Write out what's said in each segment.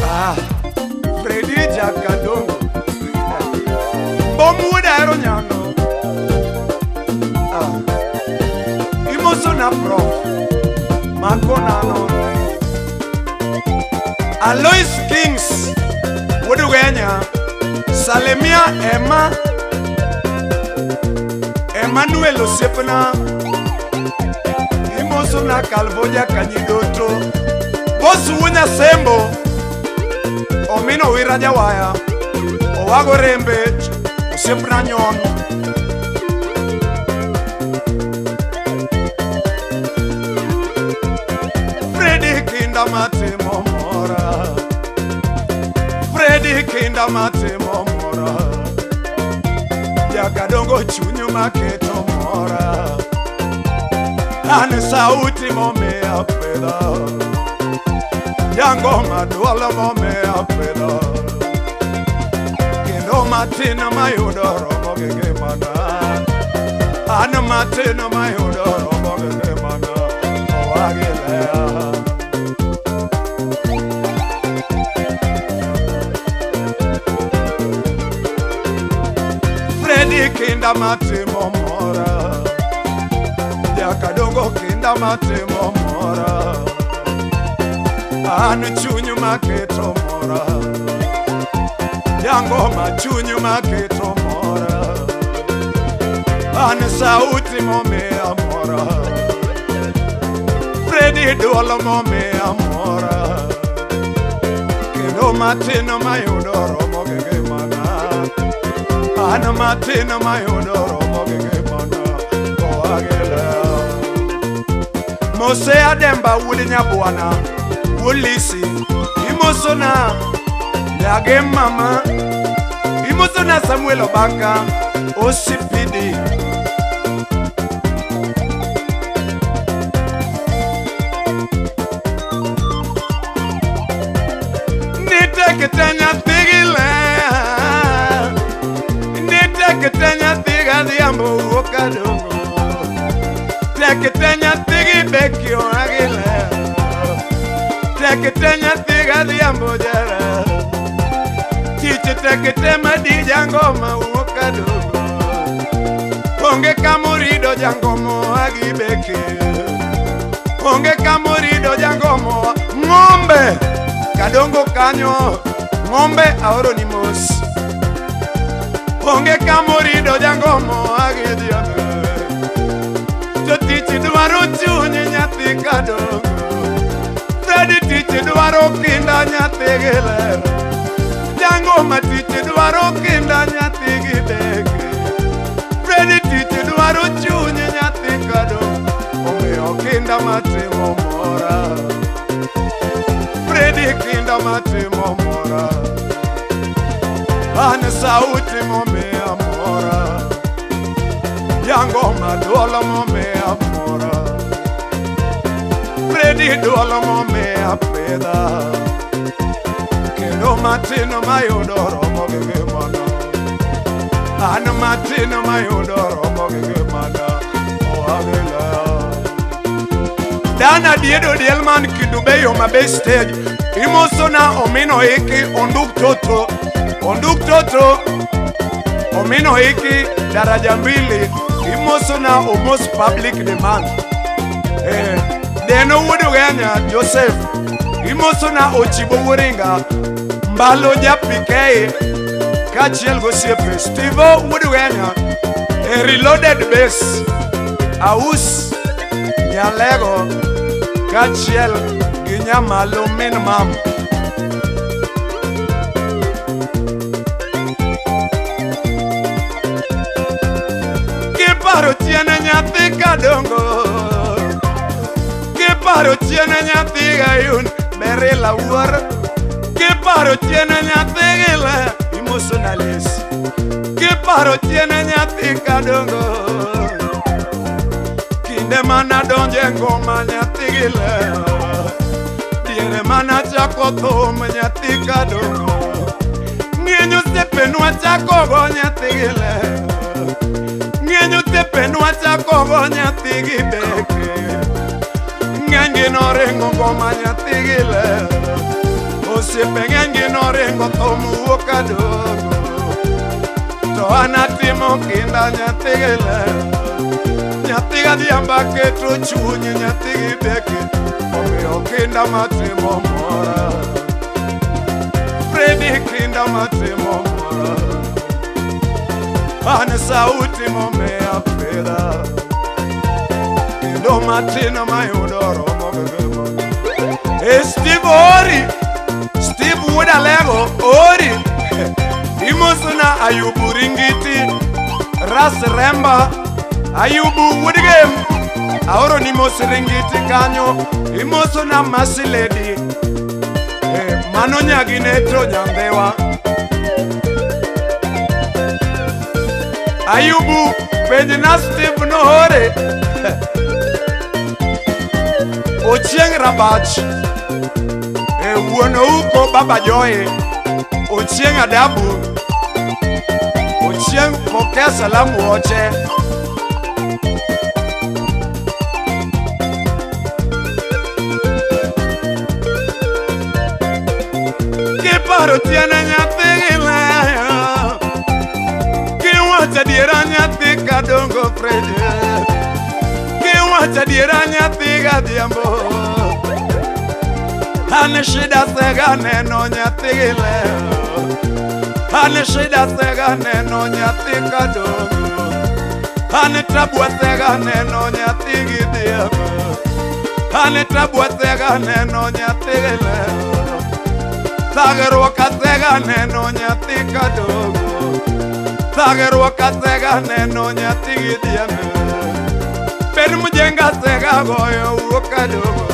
Ah, Freddy Jakadongo. Bomuda Eronyano. Ah, Imosona prof. Makonano. Alois Kings. Wodugenya. Salemia Emma. Emmanuel Osepna. Imosona Calvoja Kanyidoto. Bosu Wunya Sembo. Omino wira jawaya. Owago rembe. Osepna nyon. Freddy kinda matimo mora. Freddy kinda matimo mora. Jakadongo chunyo maketo mora. Ane sauti momea peda. Jangoma dwalo momea peda. Kendo matin mayudo romo gi ngimana. An matin mayudo romo gi ngimana. Owagilea. Freddy kinda matimo mora. Jakadongo kinda matimo mora. An chunyo maketo mora. Jangoma chunyo maketo mora. An sauti momea mora. Freddy dwalo momea mora. Kendo matin mayudo romo gi ngimana. An matin mayudo romo gi ngimana. Owagila. Mose Ademba wuod Nyabwana. Ulisi imosona nyage mama. Imosona Samuel Obaka OCPD. Nitekete nyathi gi le. Nitekete nyathi gadhiambo wuok kadongo. Tekete nyathi gi bekio agile. Tekete nyathi gadhiambo jara. Tich tekete madi jangoma wuok kadongo. Onge kamorido jangomo agibeke. Onge kamorido jangomo. Ng'ombe kadongo kanyo. Ng'ombe aoro ni mos. Onge kamorido jangomo agidhiambo. To tich dwaro chuny nyathi kadongo. Freddy tich dwaro kinda nyathi gi ler. Jangoma tich dwaro kinda nyathi gi beke. Freddy tich dwaro chuny nyathi kadongo. Omiyo kinda matimo mora. Freddy kinda matimo mora. An sauti momea mora. Jangoma dwalo momea mora. Freddy dwalo momea peda. Kendo matin mayudo romo gi ngimana. An matin mayudo romo gi ngimana. Owagila. Dana diedo diel man kidube yo mabe stage. Imosona omino iki onduk toto. Onduk toto. Omino iki daraja mbili. Imosona almost public demand. Deno wuod Ugenya Joseph. Imosona Ochibo Wuringa. Mbalo ja PK. Kaachiel gosiepe Steve wuod Ugenya. E reloaded base. Aus Nyalego. Kaachiel gi Nyamalo min mam. Kiparo chien nyathi kadongo. Kiparo chien nyathi gayun berila wuor. Kiparo chien nyathi gile imosona les. Kiparo chien nyathi kadongo. Kinde mana donje ngoma nyathi gile. Diere mana chako thum nyathi kadongo. Ng'eny osiepenwa chako go nyathi gile. Ng'eny osiepenwa chako go nyathi gi beke. ng'eny gi noringo ngoma nyathi gi ler. Osiepe ng'eny gi noringo thum wuok kadongo. To an atimo kinda nyathi gi ler. Nyathi gadhiambo aketo chuny nyathi gi beke. Omiyo kinda matimo mora. Fredi kinda matimo mora. An sauti momiya pidha. Kendo matin mayudo romo gi. Steve ori, Steve wuod Alego ori. Imosona Ayubu Ringiti, Ras Remba, Ayubu wuod Gem. Aoro ni mos Ringiti kanyo, imosona Masi Lady. Mano nyagine to nyambewa. Ayubu penjna Steve noore. Ochieng Rabach, wuon Ouko Baba Joy, Ochieng Adabu, Ochieng pokea salamu oche. Kiparo tiene nyathi gi leyo, kiwacho adiera nyathi kadongo Fredi. Kiwacho adiera nyathi gadhiambo. An shida sega neno nyathi gi leyo. An shida sega neno nyathi kadongo. An tabu sega neno nyathi gi dhiambo. An tabu sega neno nyathi gi leyo. Thagruok asega neno nyathi kadongo. Thagruok asega neno nyathi gi dhiambo. Ber mjenga sega goyo wuok kadongo.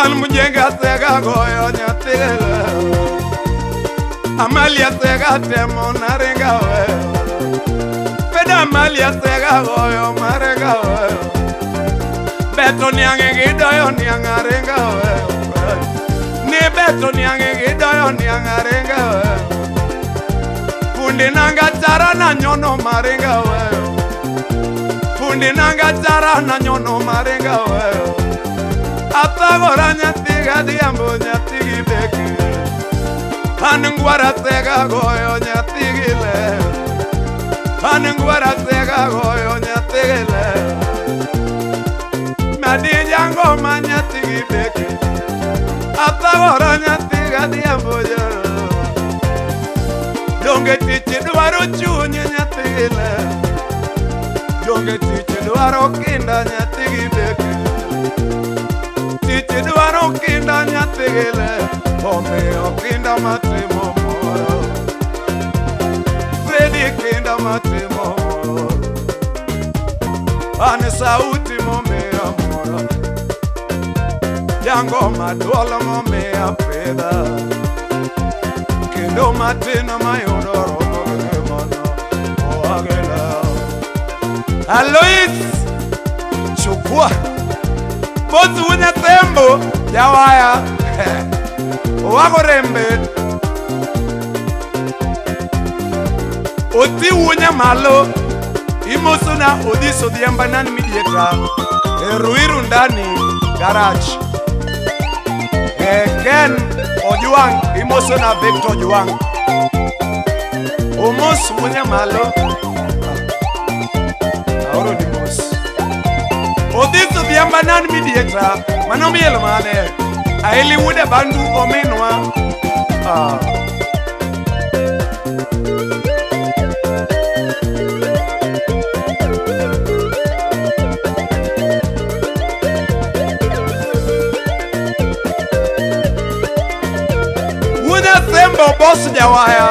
An mjenga sega goyo nyathi gi leyo. Amalia sega temo naringa weyo. Peda Amalia sega goyo maringa weyo. Beto niang'e gidoyo niang' aringa weyo. Ni beto niang'e gidoyo niang' aringa weyo. Fundi nanga chara na nyono maringa weyo. Fundi nanga chara na nyono maringa weyo. Athagora nyathi gadhiambo nyathi gi beke. An ngwara sega goyo nyathi gi leyo. An ngwara sega goyo nyathi gi leyo. Madija ngoma nyathi gi beke. Athagora nyathi gadhiambo joro. Donge tich dwaro chuny nyathi gi leyo. Donge tich dwaro kinda nyathi gi beke. Tich dwaro kinda nyathi gi leyo. Omiyo kinda matimo moro. Fredi kinda matimo moro. An sauti momiya moro. Jangoma duol momiya pidha. Kendo matin mayudo romo gi mono oagela. Alois chukua Both Wunyatembo jawaya. Owago rembe. Oti wunya malo. Imosona odiso dhiamba nani midieta. Ruiru ndani garage. Ken Ojuang imosona Victor Ojuang. Omos wunya malo. Aoro ni mos. Odiso dhiamba nani midieta. Mano mielo mane. Aeli wude bandu ominwa. Wuda sembo boss jawaya.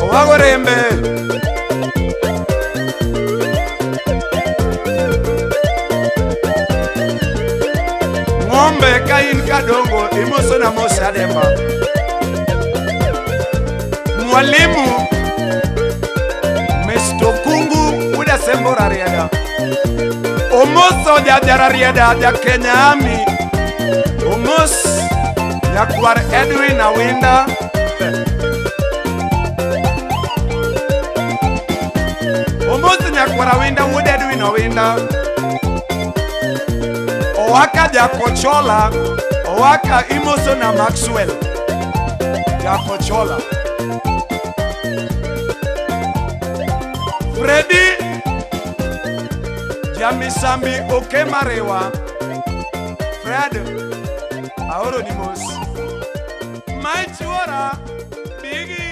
Owago rembe. Ng'ombe ka in kadongo imosona mos ademba. Mwalimu Mr. Kungu wuda sembo rarieda. Omoso jajararieda ja Kenya Army. Omos Nyakwar Edwin Awinda. Omosi Nyakwar Awinda wuod Edwin Awinda. Owaka Jakochola, Owaka imoso na Maxwell Jakochola. Freddy Jamisambi Oke Mariwa. Fred aoro ni mos. My chuora bigi.